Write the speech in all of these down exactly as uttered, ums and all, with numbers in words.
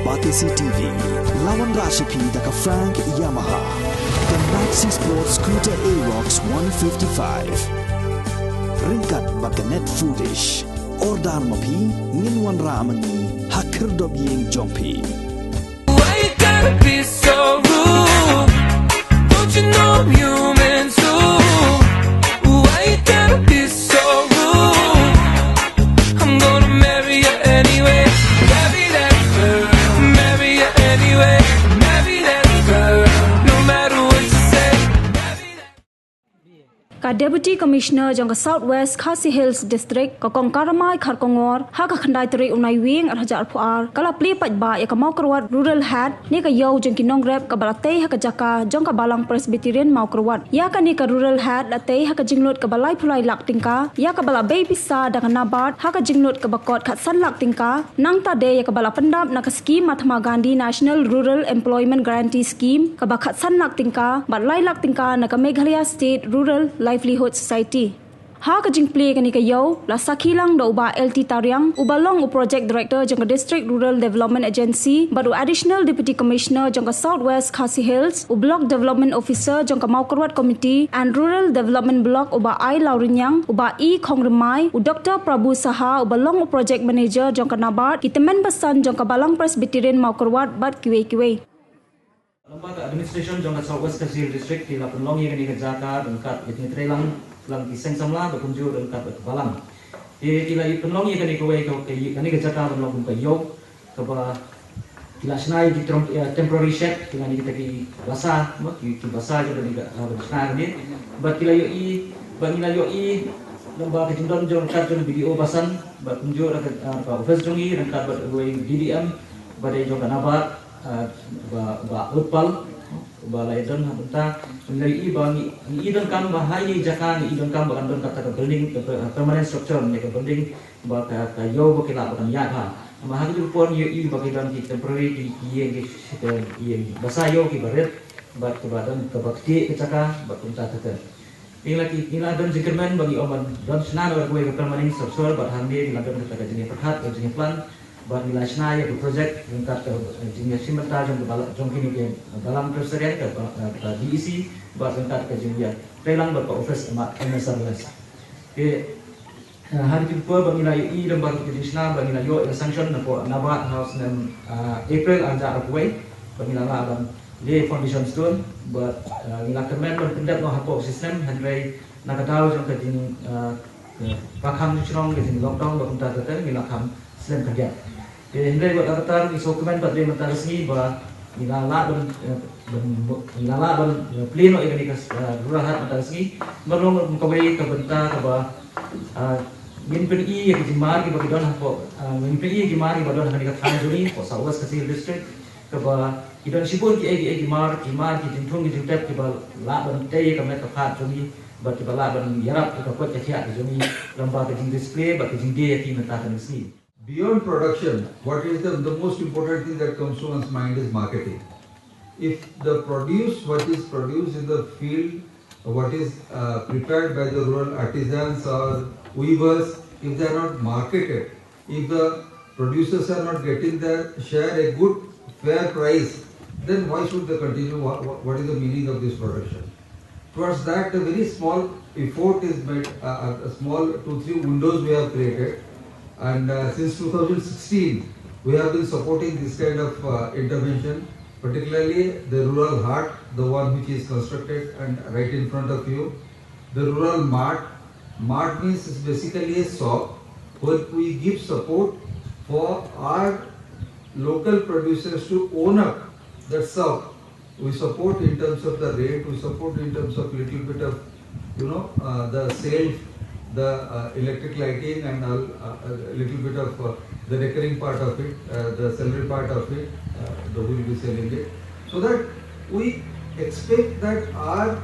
Batesi T V, la wanrah sha phi da ka Frank Yamaha, ka Maxi Sport Scooter Aerox one fifty-five. Ryngkat bad ka Net Foodish. Order ma phi, ngin wanrah ma ngi ha khyrdop ïing jong phi. Why you gotta be so rude? Don't you know I'm human too? Why you gotta be so rude? I'm gonna marry you anyway. Marry that girl. Marry you anyway. Marry that girl. No matter what you say. Marry that Ka Deputy Commissioner jong ka South West Khasi Hills District, ka Kong Karamai Kharkongor, ha ka khyndai tarik u Naiwieng arhajar arphew ar, ka la plie paidbah ïa ka Mawkyrwat Rural Head, ne ka ïew jong ki nongrep kaba la tei ha ka jaka jong ka Balang Presbyterian Mawkyrwat. Ïa kane ka Rural Head la tei ha ka jinglut kaba laiphew lai lak tyngka, ïa kaba la bei pisa da ka NABARD ha ka jinglut kaba kot khatsan lak tyngka, nangta de ïa kaba la pyndap na ka skim Mahatma Gandhi National Rural Employment Guarantee Scheme kaba khatsan lak tyngka, bad lai lak tyngka na ka Meghalaya State Rural Livelihood Society. Ha ka jingplie kane ka ïew, la sakhi lang da u Bah L T Tariang, uba long u Project Director jong ka District Rural Development Agency, bad u Additional Deputy Commissioner jong ka South West Khasi Hills, u Block Development Officer jong ka Mawkyrwat Committee and Rural Development Block, u Bah I Lawrinyang, u Bah E Khongrymmai, u Doktor Prabhu Saha, uba long u Project Manager jong ka NABARD, ki tymmen basan jong ka Balang Presbyterian Mawkyrwat, bad kiwei kiwei. Lem bad ka administration jong ka South West Khasi Hills District, ki la pynlong ïa kane ka jaka ryngkat ïa ki treilang, lang ki seng samla, bad kumjuh ryngkat bad ka balang. Ki, ki la pynlong ïa kane kawei ka, ka, kane ka jaka ban long kum ka ïew, kaba ki la shna ïa ki trom-, ïa temporary shed, ki la, ïa kita ki basa, mo, ki, ki basa jong kane ka, ah, ban shna kane. Bad ki la ïohi, bad ngi la ïohi, lem bad ka jingdon jong ryngkat jong B D O basan, bad kumjuh ryngkat, ah, ka office jong ngi, ryngkat bad uwei D D M, bad dei jong ka NABARD, ah, Bah, Bah Utpal, Bah, la ïa don ha mynta, ngi la ïohi ba ngi, ngi i donkam ba ha ine i jaka ngi i donkam ba kan don kata ka building, ka per-, permanent structure, ne ka building ba ka, ka ïew ba ki lah ba kan ïaid ha. Namar ha kajuh ka por ngi ïohi ba ki don ki temporary ki, ki ïing ki, ki ïing basa ïew kiba rit, bad kiba don kaba ktieh ka jaka, bad kumta kata. Ngi la ki, ngi la don jingkyrmen ba ngi ong ban don shna noh kawei ka permanent structure, bad hangne ngi la don kata ka jingïapyrkhat, ka jingïaplan, bad ngi la shna ïa ka project ryngkat ka jingïashim bynta jong ka bala-, jong kine ki Balang Presbyterian, ka, ka, ka D E C, bad ryngkat ka jingïatreilang bad ka office M S R L S. Ki, eh, ha kine ki por ba ngi la ïohi lem bad ka jingshna ba ngi la ïoh ïa ka sanction na ka NABARD ha u snem, eh, April arhajar arphew wei, ba ngi la lah ban lay foundation stone, bad, eh, ngi la kyrmen ban pyndep noh hapoh ka shi snem, hynrei na ka daw jong ka jing, eh, ka, ka kham shnong, ka jing lockdown, bad kumta ter ter, ngi la kham slem khyndiat. Te hynrei wat la katta ngi sngewkmen pat mynta ka sngi ba ngi la lah ban, eh, ban, ngi la lah ban, eh, plie noh ïa kane ka, eh, Rural Head mynta ka sngi. Ban long kum kawei ka bynta kaba, eh, ngin pyni ïa ki jingmar kiba ki don hapoh, eh, ngin pyni ïa ki mar kiba don ha kane ka thaiñ jong ngi hapoh South West Khasi Hills District. Kaba ki don shibun kiei kiei ki mar, ki mar, ki jingthung ki jingtep kiba lah ban tei ïa ka met ka phad jong ngi, bad kiba lah ban ïarap ïa ka koit ka khiah ka jong ngi, lem bad ka jingdisplay bad ka jingdie ïa ki mynta ka sngi. Beyond production, what is the, the most important thing that comes to one's mind is marketing. If the produce, what is produced in the field, what is, uh, prepared by the rural artisans or weavers, if they are not marketed, if the producers are not getting their share a good, fair price, then why should they continue? What, what, what is the meaning of this production? Towards that, a very small effort is made, uh, a, a small two, three windows we have created. And, uh, since two thousand sixteen, we have been supporting this kind of, uh, intervention, particularly the rural hut, the one which is constructed and right in front of you, the rural mart. Mart means it's basically a shop where we give support for our local producers to own up that shop. We support in terms of the rate, we support in terms of little bit of, you know, uh, the sale, the, uh, electric lighting and all, uh, a little bit of, uh, the recurring part of it, uh, the salary part of it, uh, the, we'll be selling it. So that we expect that our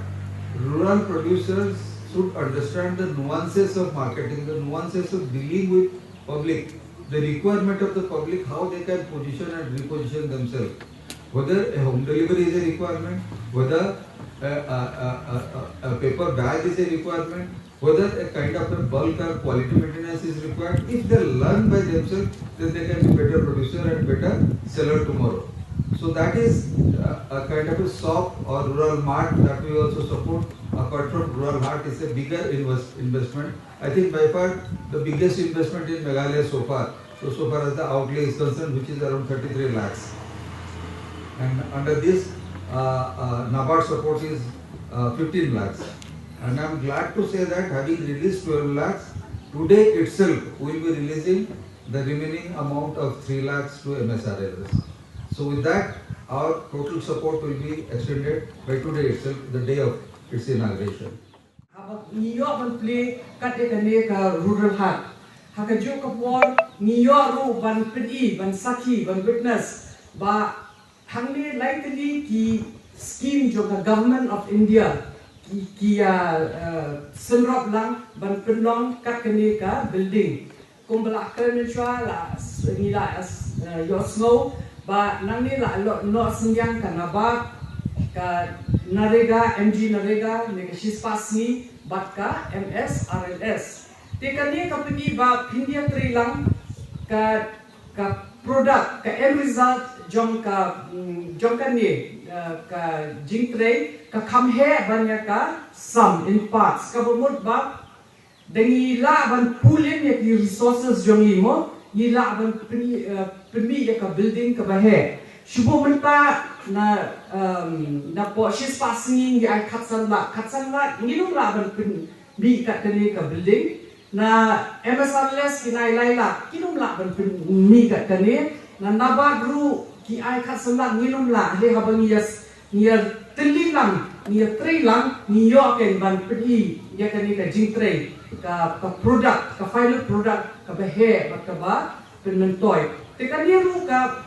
rural producers should understand the nuances of marketing, the nuances of dealing with public, the requirement of the public, how they can position and reposition themselves. Whether a home delivery is a requirement, whether a, a, a, a, a paper bag is a requirement, Whether a kind of a bulk or quality maintenance is required, if they learn by themselves, then they can be better producer and better seller tomorrow. So that is uh, a kind of a shop or rural mart that we also support. Apart from rural mart, it's a bigger invest investment. I think by far the biggest investment in Meghalaya so far. So so far as the outlay is concerned, which is around thirty-three lakhs, and under this uh, uh, NABARD support is uh, fifteen lakhs. And I'm glad to say that having released twelve lakhs, today itself we'll be releasing the remaining amount of three lakhs to M S R L S. So with that, our total support will be extended by today itself, the day of its inauguration. Haba ngi ïoh ban plie kat ïa kane ka rural heart, ha kajuh ka por ngi ïoh ruh ban pyni, ban sakhi, ban witness ba hangne lai tylli ki scheme jong ka Government of India ki, ki ïa, eh, synrop lang ban pynlong kat kane ka building. Kumba la kren mynshuwa, la s- ngi la s- eh, ïohsngew ba nangne la lo- noh synñiang ka NABARD, ka NREGA, M G NREGA ne ka shispah sngi bad ka M S R L S. Te kane ka pyni ba phin ïa trei lang ka, ka product, ka end result jong ka, mm, jong kane, eh, ka jingtrei ka kham heh ban ïa ka sum in parts, kaba mut ba da ngi lah ban pool in ïa ki resources jong ngi mo, ngi lah ban pynmih, eh, pynmih ïa ka building kaba heh. Shu buh mynta na, em, napoh shispah sngi ngi ai khatsan lak, khatsan lak ngim lah ban pynmih kat kane ka building. Na M S R L S ki nai lai lak, ngim lah ban pynmih kat kane. Na NABARD ruh ki ai khatsan lak, ngim lah, hynrei haba ngi ïa s- ngi ïa tylli lang, ngi ïa trei lang, ngi ïoh kein ban pyni ïa kane ka jingtrei, ka, ka product, ka final product kaba heh bad kaba pynmyntoi. Te kane ruh ka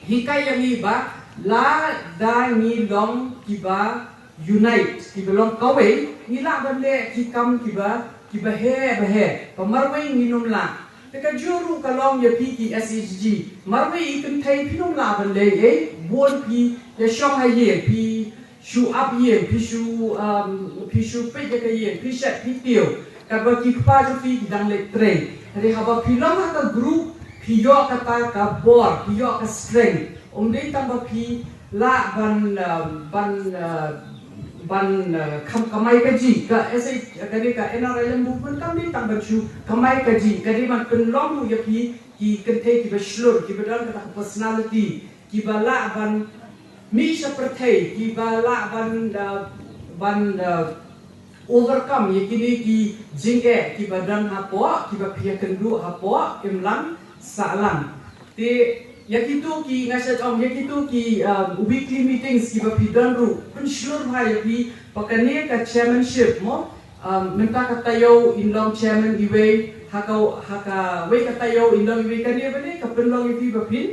hikai ïa ngi ba lada ngi long kiba unite, kiba long kawei, ngi lah ban leh ki kam kiba, kiba heh, ba heh, ba marwei ngim lah. Te kajuh ruh ka long ïa phi ki S H G. Marwei i kynthei phim lah ban leh ei, bun phi ïa shong ha ïing, phi shu ap ïing, phi shu, um, phi shu peit ïa ka ïing, phi shet phi tiew. Katba ki kpa jong phi ki dang leit trei. Hynrei haba phi long ha ka group, phi ïoh kata ka bor, phi ïoh ka strength. Ym dei tang ba phi lah ban, uh, ban, uh, ban, uh, kam- kamai kajih, ka S H, kane ka N R L M movement kam dei tang ban shu kamai kajih, ka dei ban pynlong ruh ïa phi ki kynthei kiba shlur, kiba don kata ka personality, kiba lah ban mih sha pyrthei, kiba lah ban, uh, ban, uh, overcome ïa kine ki jingeh kiba don hapoh, kiba phi ïakynduh hapoh imlang sahlang. Te ïa kito ki, nga shait ong, ïa kito ki, um, weekly meetings kiba phi don ruh, pynshlur bha ïa phi, ba kane ka chairmanship mo, um, mynta ka taïew in long chairman iwei, ha ka, ha kawei ka taïew in long iwei, kane ba dei ka pynlong ïa phi ba phin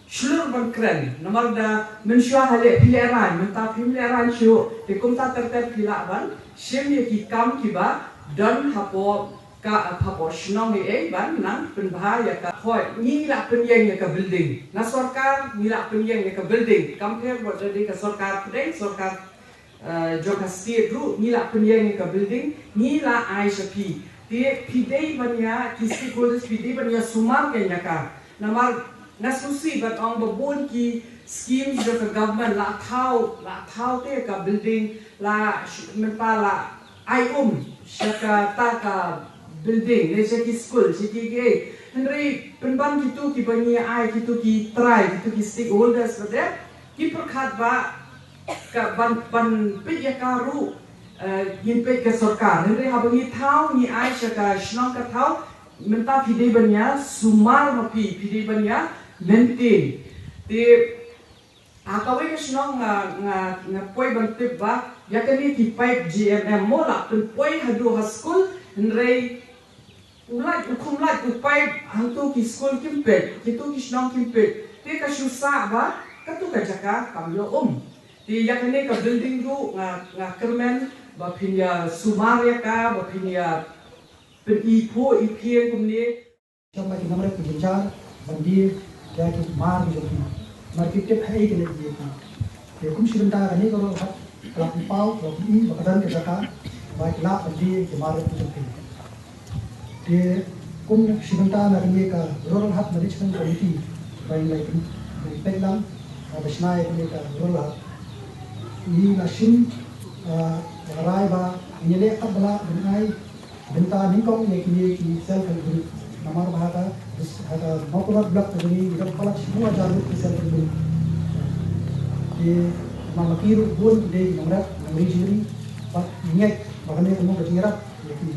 shlur ban kren. Namar da mynshuwa ha leh phi lehraiñ, mynta phim lehraiñ shuh, te kumta ter ter phi lah ban shim ïa ki kam kiba don hapoh ka, hapoh shnong ei ei ban nang pynbha ïa ka. Hooid, ngi lah pynïeng ïa ka building. Na sorkar ngi lah pynïeng ïa ka building. Kam pher wat da dei ka sorkar pdeng, sorkar, eh, jong ka state ruh, ngi lah pynïeng ïa ka building, ngi lah ai sha phi. Te phi dei ban ïa, ki stakeholders phi dei ban ïa sumar kein ïa ka. Namar nga sngewsih ban ong ba bun ki schemes jong ka government la thaw, la thaw te ka building, la sh- mynta la ai um sha kata ka building ne sha ki skul, sha ki kiei. Hynrei pynban kito kiba ngi ai, kito ki trai, kito ki stakeholders ba dep, ki pyrkhat ba ka ban, ban peit ïa ka ruh, eh, ngin peit ka sorkar. Hynrei haba ngi thaw, ngi ai sha ka shnong ka thaw, mynta phi dei ban ïa sumar ma phi, phi dei ban ïa maintain. Te ha kawei ka shnong nga, nga, nga poi ban tip ba ïa kane ki pipe G M M mo la pynpoi haduh ha skul, hynrei u lait, u khum lait u pipe hangto ki skul kim peit, kito ki shnong kim peit. Te ka shu sah ba kato ka jaka kam ïoh um. Te ïa kane ka building ruh nga, nga kyrmen ba phin ïa sumar ïa ka, ba phin ïa pyni phuh i phieng kumne. Sha ba ki nongrep ki jynjar ban die ïa ki mar ki jong ki. Mar ki tip haei kane ki jaka. Te kum shi bynta kane ka ruh ka la pynpaw, ka la pyni ba ka don ka jaka. ba ki lah ban die ki mar ki jong ki. Te kum shi bynta na kane ka Rural Heart Management Committee ba ngi la peit lang, ba shna ïa kane ka Rural Heart, ngi la shim, ah, rai ba ngin ïaleh katba lah ban ai bynta nyngkong ïa kine ki self help group. Namar ba ha ka, ha ka Mawkyrwat block ka jong ngi ngi don palat shiphew hajar ngut ki self help group. Ki, ma ki ruh bun ki dei ki nongrep, nongri jingri, bad ngi ngeit ba kane ka long ka jingïarap ïa ki.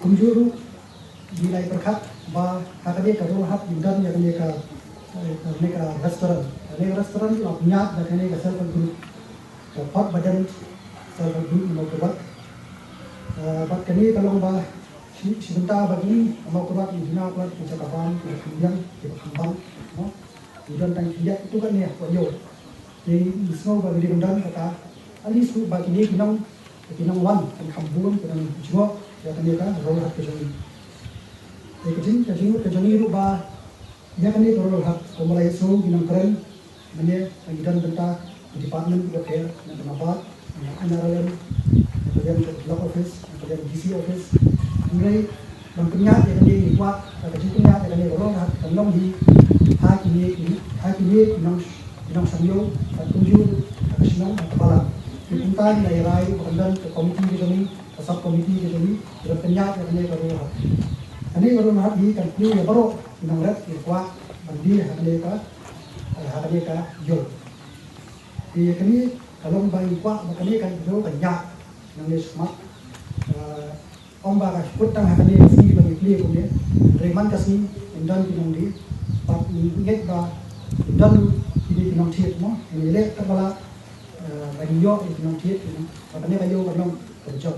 Kumjuh ruh ngi la pyrkhat ba ha kane ka Rural Heart ngi don ïa kane ka, eh, kane ka restaurant. Kane ka restaurant la pynïaid da kane ka self help group, ka Pop Baden Self Help Group na Mawkyrwat. Eh, bad kane ka long ba shi, shi bynta ba ngi na Mawkyrwat ngi duna palat ki jaka bam, ki kham biang, ki kham bam, no? Ngi don tang ki ïaid tu kane hapoh ïew. Te ngi sngew ba ngi dei ban don kata, at least ba kine ki nong, ki nongwan, ki nongkham bun, ki nongjngoh ïa kane ka Rural Heart ka jong ngi. Te ka jing, ka jingmut ka jong ngi ruh ba ïa kane ka Rural Heart, kumba la ïohsngew ki nongkren, mynne ngi don bynta ki department kiba pher, na ka NABARD, na N R L M, na ka liang ka block office, na ka liang D C office. Hynrei ban pynïaid ïa kane ngi kwah ba ka jingpynïaid ïa kane ka Rural Heart kan long hi ha kine ki, ha kine ki nong, ki nongshong ïew, bad kumjuh ha ka shnong, ha ka balang. Te kumta ngi la ïa rai ba kan don ka committee ka jong ngi, ka sub committee ka jong ngi, ban pynïaid ïa kane ka Rural Heart. Kane ka Rural Heart hi kan plie ïa baroh ki nongrep kiba kwah ban die ha kane ka, eh, ha kane ka ïew. Te ïa kane ka long ba ngi kwah ba kane ka ïew kan ïaid nangne shakhmat. Eh, ym ba ka kut tang ha kane ka sngi ba ngi plie kumne. Hynrei man ka sngi ngin don ki nongdie, bad ngi ngeit ba ngin don kine ki nongthied, mo, ngin ïaleh katba lah, eh, ba ngin ïoh ïa ki nongthied, ba kane ka ïew kan long kaba jop.